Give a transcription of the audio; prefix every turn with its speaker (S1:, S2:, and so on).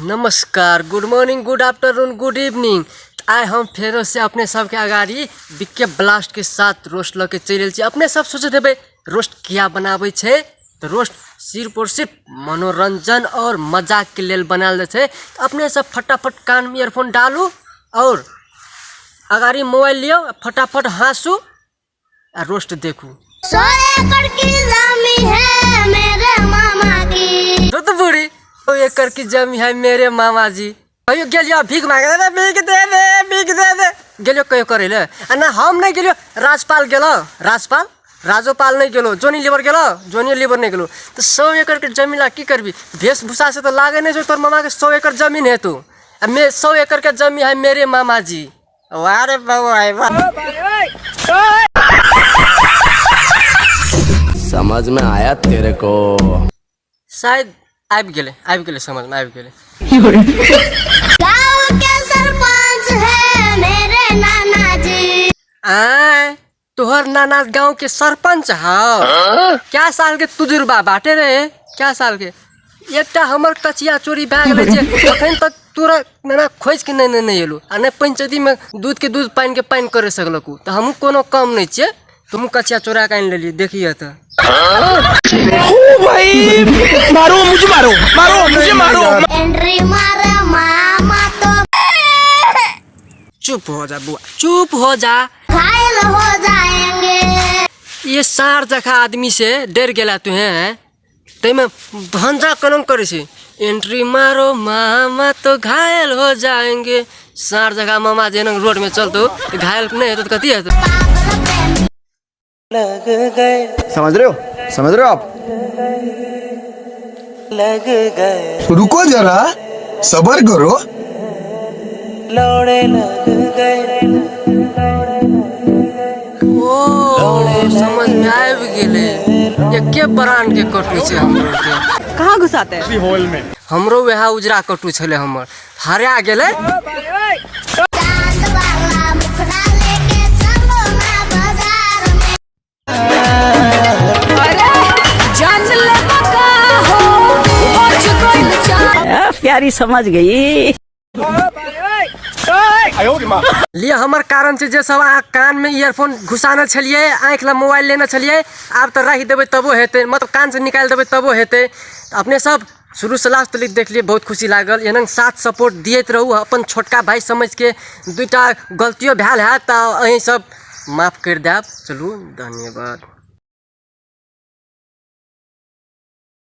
S1: नमस्कार, good morning, good afternoon, good evening. आइ हम फेरो से अपने सबके अगाड़ी बिक्के ब्लास्ट के साथ रोस्ट लऽ के चलि आयल छी। अपने सब सोचैत हेबै रोस्ट किया बनाबै छै, तऽ रोस्ट सिर्फ और सिर्फ मनोरंजन और मजाक के लेल बनायल जाइ छै। तऽ अपने सब फटाफट कान में ईयरफोन डालू और अगाड़ी मोबाइल लियौ, फटाफट हँसू आ रोस्ट देखू।
S2: 100 एकड़ की जमीन है मेरे मामा की।
S1: तो बुढ़ी 100 एकड़ की जमीन है मेरे मामा जी। कहियो गेलियो भीख मांगे रे, भीख दे दे, भीख दे दे, गेलियो कहियो करे ले? आ ना हम नहीं गेलियो, राजपाल गेलो, राजपाल राजोपाल नहीं गेलो, जोनी लीवर गेलो, जोनी लीवर नहीं गेलो। तो 100 एकड़ के जमीन ला की करबी? वेशभूषा से तो लागे नहीं छौ तोर मामा के 100 एकड़ जमीन है। तू आ मे 100 एकड़ के जमीन है मेरे मामा जी। वाह रे बाबू वाह।
S3: समझ में आया तेरे को?
S1: शायद आबि गेलै, आबि गेलै, समझमे आबि गेलै।
S2: गाँव के सरपंच है मेरे नाना जी।
S1: आय, तोहर नाना गांव के सरपंच हौ? क्या साल के तुजुर्बा बाटे रे, क्या साल के? एकटा हमर कचिया चोरी भए गेलै जे अखन तक तोरा नाना खोजि के नहि नहि एलू आ नहि पंचायतीमे दूध के दूध पानि के पानि करे सकलकू। तऽ हमहूँ कोनो कम नहि छियै, तुमहूँ कचिया चोरा के आनि लेलियै, देखिए तऽ।
S4: भाई, मारो मुझे, मारो, मारो मुझे, मारो।
S2: एंट्री मारे मामा तो
S1: चुप हो जा बुआ, चुप हो जा।
S2: घायल हो जाएंगे।
S1: ये सार जखा आदमी से डर गेला तू हैं, ताहिमे भंजा कलम करै छै, एंट्री मारो मामा तो घायल हो जाएंगे। सार जगह मामा जे रोड में चलतो तऽ घायल नहि हेतौ तऽ कथी हेतौ?
S2: पागल प्रेमी।
S5: समझ रहे हो? समझ रहे हो आप?
S6: रुको जरा, सबर करो।
S1: ओ, समझ में आबि गेलै, एके ब्रांड के कटु छै हमरो के।
S7: कहाँ घुसाते हैं?
S1: हमरो वएह उजरा कटु छलै, हमर हरा गेलै।
S2: चांद वाला मुखड़ा लेके चलो ना बाजार में।
S7: जान ले मका हो पहुंच गइल जान।
S8: प्यारी समझ गई।
S1: लिए हमर कारण छै जे सब अहाँ कानमे ईयरफोन घुसाने छलियै, आँखि लए मोबाइल लेने छलियै, आब तऽ राखि देबै तबो हेतै, मतलब कानसँ निकालि देबै तबो हेतै। अपने सब शुरूसँ लास्ट तक देखलियै, बहुत खुशी लागल। एहन साथ सपोर्ट दियैत रहू अपन छोटका भाय समझिके। दुइटा गलतियो भेल हैत तऽ अहीं सब माफ करि देब। चलू, धन्यवाद।